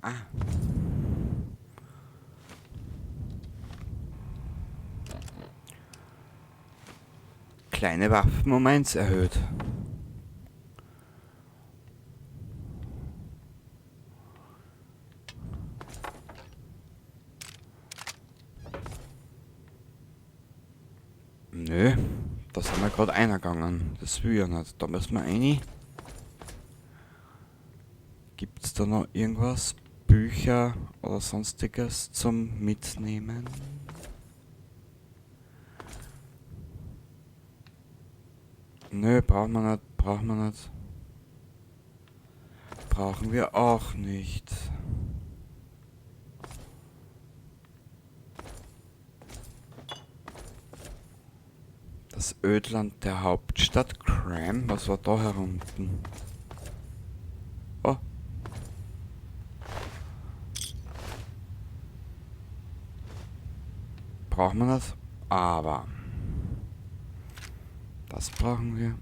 Ah. Kleine Waffen um 1 erhöht. Nö, da sind wir gerade eingegangen. Das will ich ja nicht. Da müssen wir rein. Gibt's da noch irgendwas? Bücher oder sonstiges zum Mitnehmen? Nö, brauchen wir nicht, brauchen wir nicht. Brauchen wir auch nicht. Das Ödland der Hauptstadt Cram, was war da herunten? Oh. Brauchen wir das? Aber. Das brauchen wir.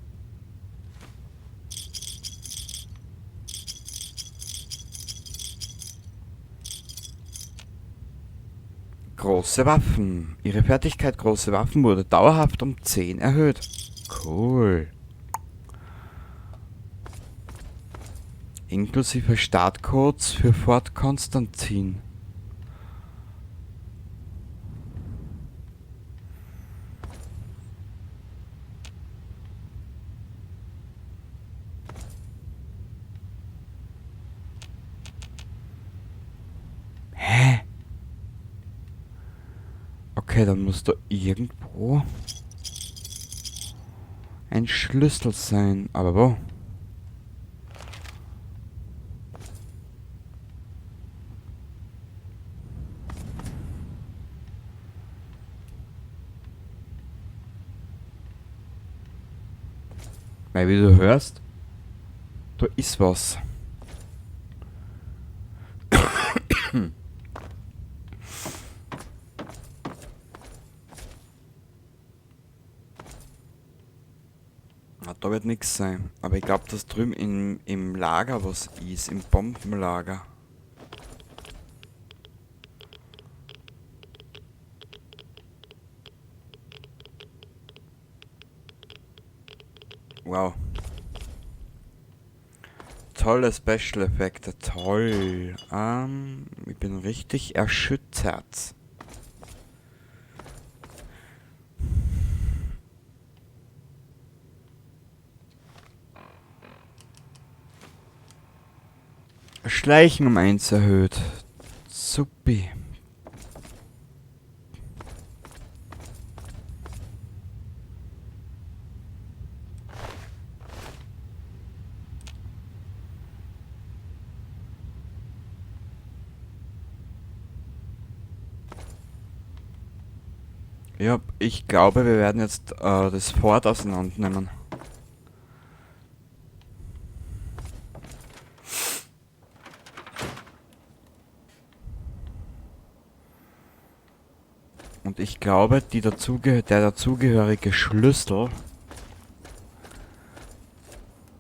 Große Waffen. Ihre Fertigkeit große Waffen wurde dauerhaft um 10 erhöht. Cool. Inklusive Startcodes für Fort Konstantin. Hä? Okay, dann muss da irgendwo ein Schlüssel sein. Aber wo? Weil wie du hörst, da ist was. Na, da wird nix sein. Aber ich glaub, dass drüben im Lager was ist, im Bombenlager. Wow. Tolle Special Effekte, toll. Ich bin richtig erschüttert. Schleichen um 1 erhöht. Supi. Ja, ich glaube, wir werden jetzt das Fort auseinandernehmen. Und ich glaube, der dazugehörige Schlüssel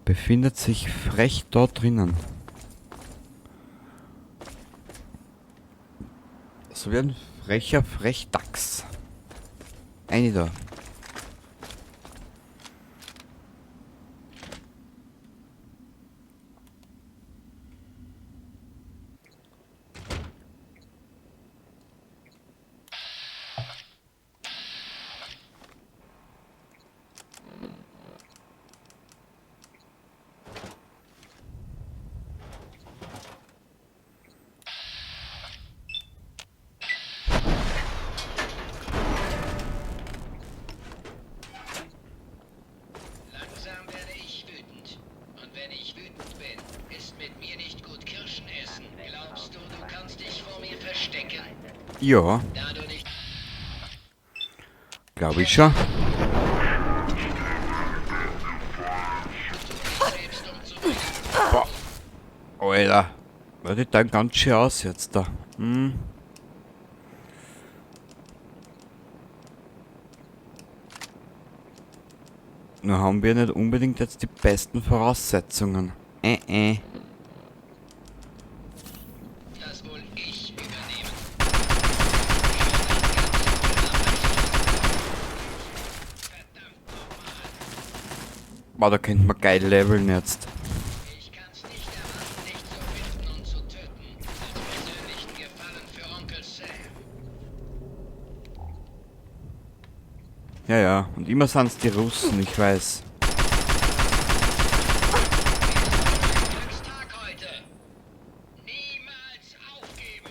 befindet sich frech dort drinnen. So wie ein frecher Frechdachs. Eine da.
Langsam werde ich wütend. Und wenn ich wütend bin, ist mit mir nicht gut Kirschen essen. Glaubst du, du kannst dich vor mir verstecken?
Ja.
Da du nicht
Glaub ich schon. Boah. Alter. War die dann ganz schön aus jetzt da. Hm. Nur haben wir nicht unbedingt jetzt die besten Voraussetzungen.
Das wohl ich übernehmen.
Boah, da könnte man geil leveln jetzt.
Ich kann's nicht erwarten, dich zu finden und zu töten. Als persönlichen Gefallen für Onkel Sam.
Ja, ja. Und immer sind's die Russen, ich weiß.
Tag heute. Niemals aufgeben.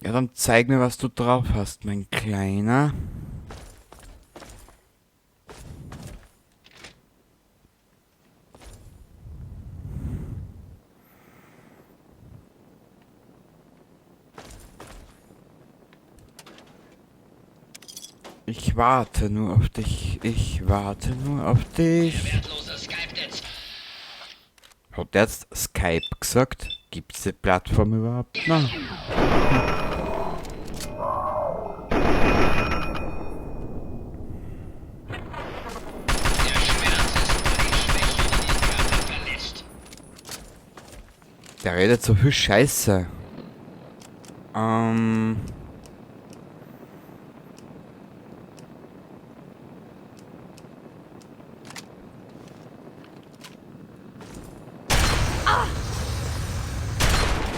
Ja, dann zeig mir, was du drauf hast, mein Kleiner. Ich warte nur auf dich. Ich warte nur auf dich.
Wertlose Skype-Netz.
Hat der jetzt Skype gesagt? Gibt's die Plattform überhaupt noch?
Der Schmerz ist nur die Schwäche, die den Körper verlässt.
Der redet so viel Scheiße.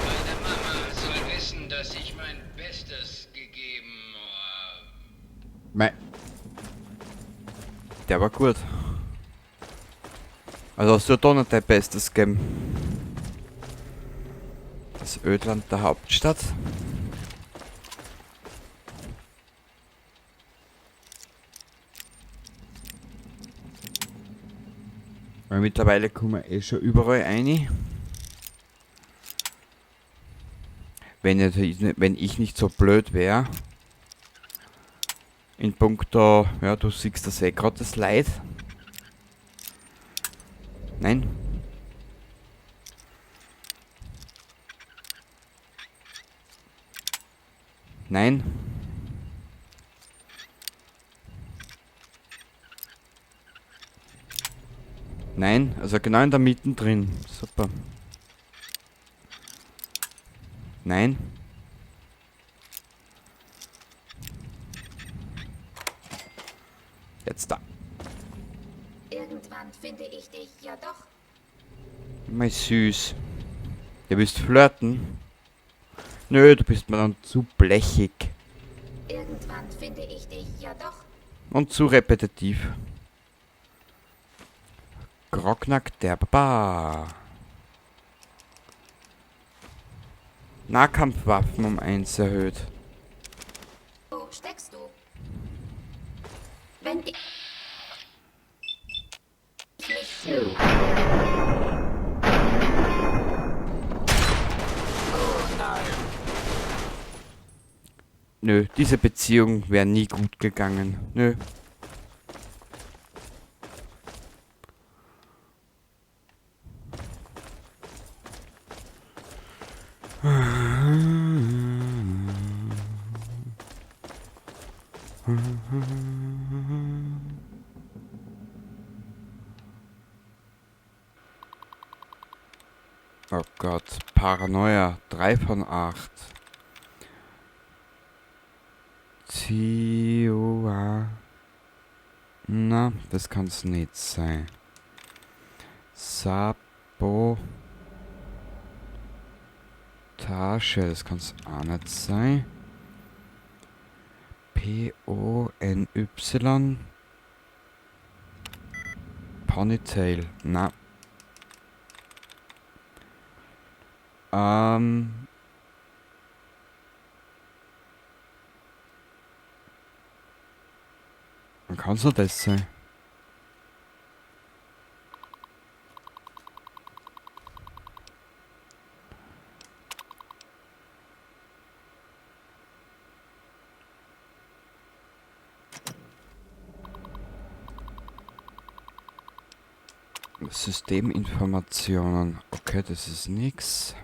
Meine Mama soll wissen, dass ich mein Bestes gegeben
Mei. Der war gut. Also hast du ja doch nicht dein Bestes gegeben. Das Ödland der Hauptstadt. Weil mittlerweile kommen wir eh schon überall rein. Wenn, natürlich, wenn ich nicht so blöd wäre. In puncto, ja, du siehst das eh grad, das Leid. Nein. Nein. Nein, also genau in der Mitte drin. Super. Nein. Jetzt da.
Irgendwann finde ich dich ja doch.
Mei süß. Du willst flirten? Nö, du bist mir dann zu blechig.
Irgendwann finde ich dich ja doch.
Und zu repetitiv. Grognak der Barbar. Nahkampfwaffen um 1 erhöht.
Wo steckst du? Wenn ich mich... Oh nein.
Nö, diese Beziehung wäre nie gut gegangen. Nö. Oh Gott, Paranoia, 3 von 8. Tioa. Na, das kann's nicht sein. Sabotage, das kann's auch nicht sein. P O N Y. Ponytail, na. Dann kann's nur das sein. Systeminformationen. Okay, das ist nix.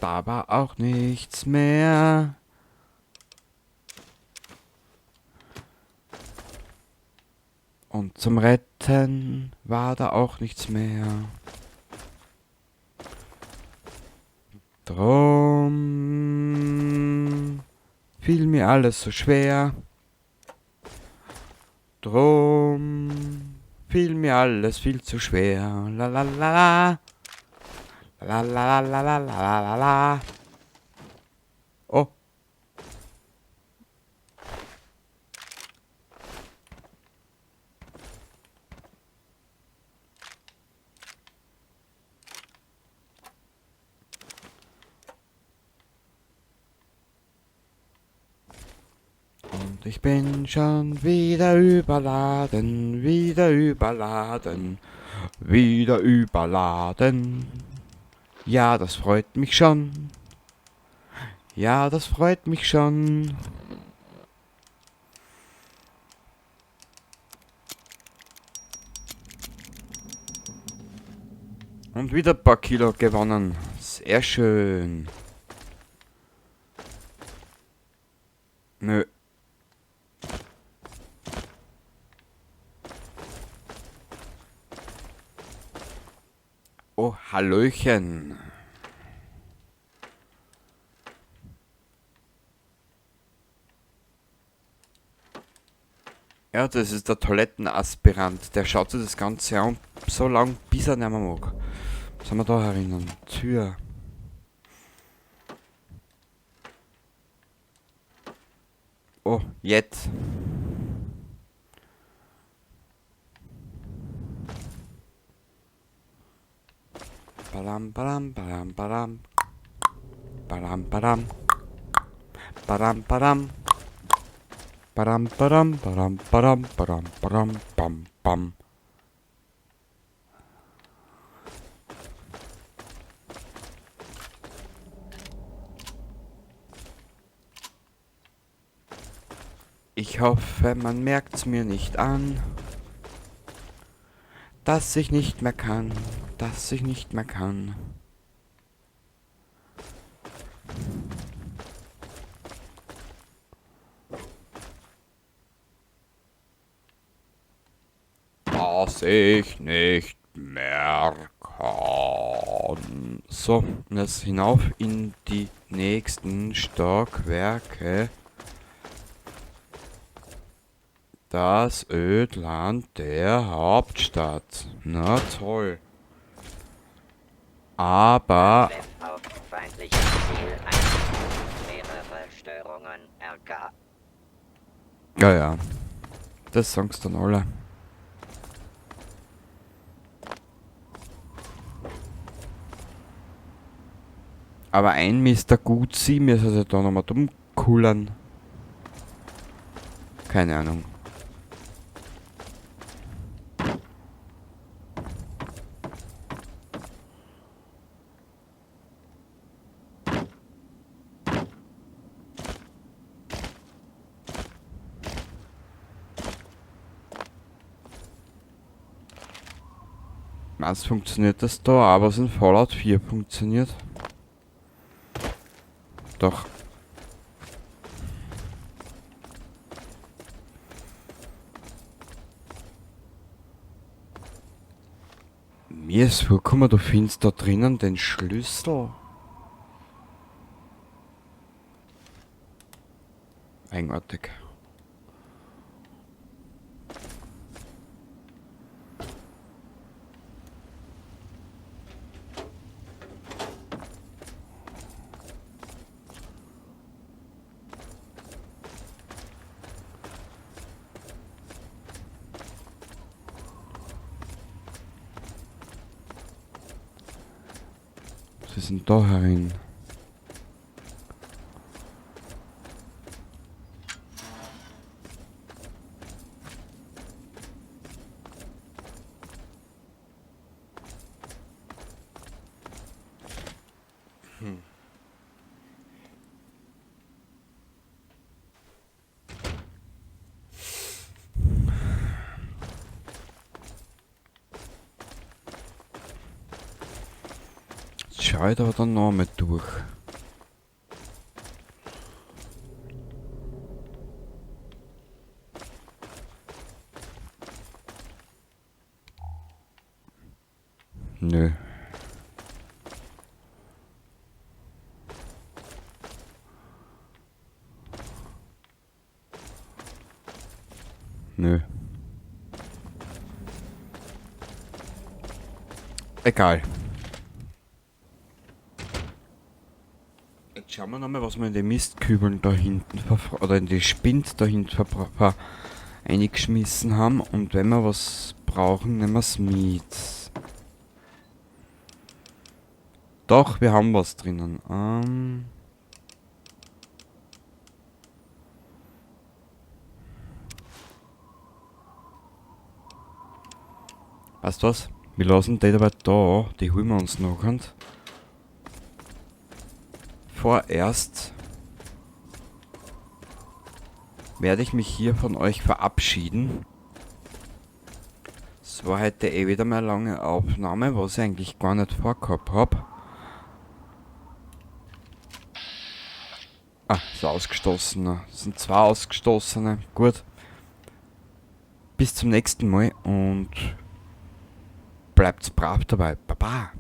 Da war auch nichts mehr. Und zum Retten war da auch nichts mehr. Drum fiel mir alles so schwer. Drum fiel mir alles viel zu schwer. La la la la. La la la la la la la la. Oh. Und ich bin schon wieder überladen, wieder überladen, wieder überladen. Ja, das freut mich schon. Ja, das freut mich schon. Und wieder ein paar Kilo gewonnen. Sehr schön. Nö. Oh, Hallöchen. Ja, das ist der Toilettenaspirant. Der schaut sich das Ganze an, so lang, bis er nicht mehr mag. Was haben wir da herinnen? Tür. Oh, jetzt. Balam, balam, balam, balam. Balam, balam. Balam, balam. Baram, baram, baram, baram, baram, baram, bam, bam. Ich hoffe, man merkt's mir nicht an, dass ich nicht mehr kann, dass ich nicht mehr kann. Dass ich nicht mehr kann. So, und jetzt hinauf in die nächsten Stockwerke. Das Ödland der Hauptstadt. Na toll. Aber...
Auf feindliches Ziel ein. Mehrere Störungen RK.
Ja, ja. Das sagen's dann alle. Aber ein Mister Gutsi, mir ist also da nochmal dumm kullern. Keine Ahnung. Was funktioniert das da? Aber es in Fallout 4 funktioniert. Doch. Mir ist vorgekommen, du findest da drinnen den Schlüssel. Eigenartig. Was ist denn da herin? Schau ich da dann noch mal durch. Nö. Egal. Jetzt schauen wir nochmal, was wir in den Mistkübeln da hinten oder in die Spind da hinten eingeschmissen haben. Und wenn wir was brauchen, nehmen wir es mit. Doch, wir haben was drinnen. Weißt du was? Wir lassen die dabei da, die holen wir uns noch. Und vorerst werde ich mich hier von euch verabschieden. Es war heute eh wieder mal eine lange Aufnahme, was ich eigentlich gar nicht vorgehabt hab. Ah, ist ausgestoßener. Es sind zwei ausgestoßene. Gut. Bis zum nächsten Mal und bleibt brav dabei. Baba.